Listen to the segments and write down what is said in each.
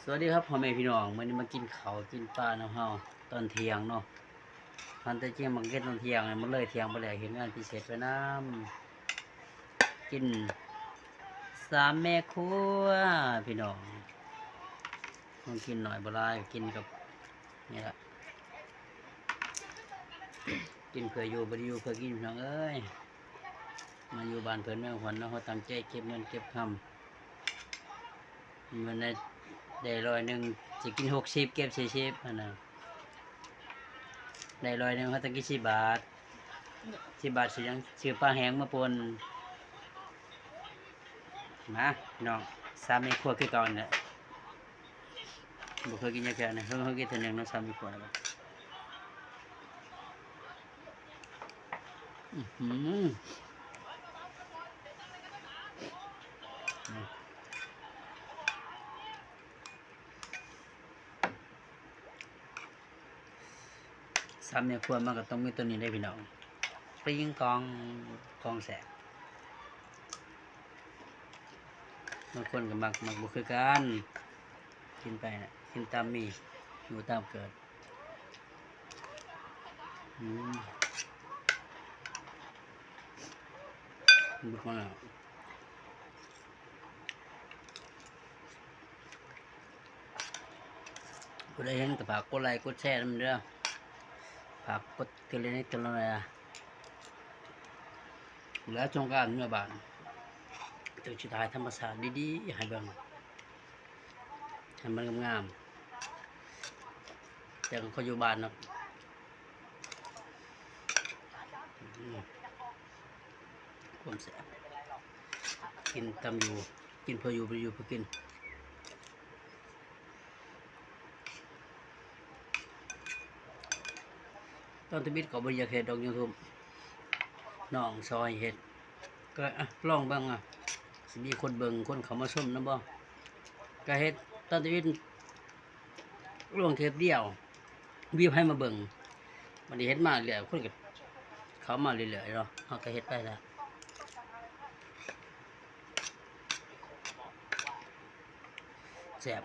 ສະຫວັດດີຄັບພໍ່ແມ່ພີ່ນ້ອງ, ມື້ນີ້ມາກິນເຂົ້າກິນປານຳເຮົາຕອນທ່ຽງເນາະ. ອັນແທ້ຈິງມັກກິນຕອນທ່ຽງ ມັນເລີຍທ່ຽງໄປແລ້ວ, ເຮັດງານພິເສດໄປນຳ. ກິນສາມແມ່ຄົວພີ່ນ້ອງ, ຂອງກິນໜ້ອຍບໍ່ຫຼາຍ, ກິນກັບນີ້ລະ, ກິນເພື່ອຢູ່ ບໍ່ໄດ້ຢູ່ເພື່ອກິນ ພີ່ນ້ອງເອີຍ. ມາຢູ່ບ້ານເພິ່ນເມືອງຂວັນເນາະ, ເຮົາຕັ້ງໃຈເກັບເງິນເກັບຄຳ. ເງິນໄດ້ ໄດ້ຮ້ອຍໜຶ່ງ ຊິກິນຫົກສິບ ເກັບສີ່ສິບຫັ້ນນະ. ໄດ້ຮ້ອຍໜຶ່ງ ເຮົາຕ້ອງກິນສິບບາດ, ສິບບາດຊື້ຫຍັງ? ຊື້ປາແຫ້ງມາປົ່ນ. ມາພີ່ນ້ອງ, ສາມແມ່ຄົວຄືເກົ່າຫັ້ນແຫຼະ, ບໍ່ເຄີຍກິນຈັກເທື່ອນະ, ເຮົາ ເຮົາກິນເທື່ອໜຶ່ງເນາະ ສາມແມ່ຄົວ. ອືຫື ສາມແມ່ຄົວມັນກໍຕ້ອງມີຕົວນີ້ເດ້ພີ່ນ້ອງ, ປິງກອງ ຂອງແຊບ. ບາງຄົນກໍມັກ ມັກບໍ່ຄືກັນ, ກິນໄປນະ ກິນຕາມມີ ຢູ່ຕາມເກີດ. ອືມ ບຸກມາແລ້ວ. ຜູ້ໃດເຫັນກໍຝາກກົດໄລກົດແຊນຳເດີ້, ຝາກກົດກະລິງໃຫ້ກັນແດ່. ແລ້ວສົງການເມືອບ້ານ ຈຶ່ງຊິຖ່າຍທຳມະຊາດດີໆໃຫ້ເບິ່ງ ໃຫ້ມັນງາມໆ, ແຕ່ກໍຢູ່ບ້ານເນາະ. ອືມ ຄວາມແຊບ ກິນຕາມຢູ່, ກິນເພື່ອຢູ່ ບໍ່ໄດ້ຢູ່ເພື່ອກິນ. ຕອນທຳອິດກໍບໍ່ຢາກເຮັດດອກ YouTube ນ້ອງຊອຍເຮັດ ກໍ ອະ ລອງເບິ່ງ ອະ ຊິມີຄົນເບິ່ງ ຄົນເຂົ້າມາຊົມນຳບໍ່. ກໍເຮັດຕອນທຳອິດ ລົງເທບດຽວ ມີໃຜມາເບິ່ງ. ບັດນີ້ເຮັດມາເລື້ອຍ ຄົນກໍເຂົ້າມາເລື້ອຍໆເນາະ, ເຮົາກໍເຮັດໄປແລ້ວ. ແຊບ.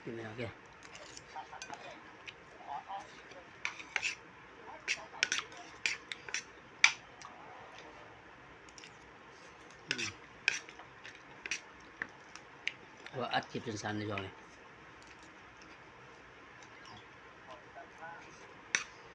ກິນແລ້ວ ໂອເຄ. ອືມ ວ່າອັດຄລິບສັ້ນໆ ໃນຊ່ວງນີ້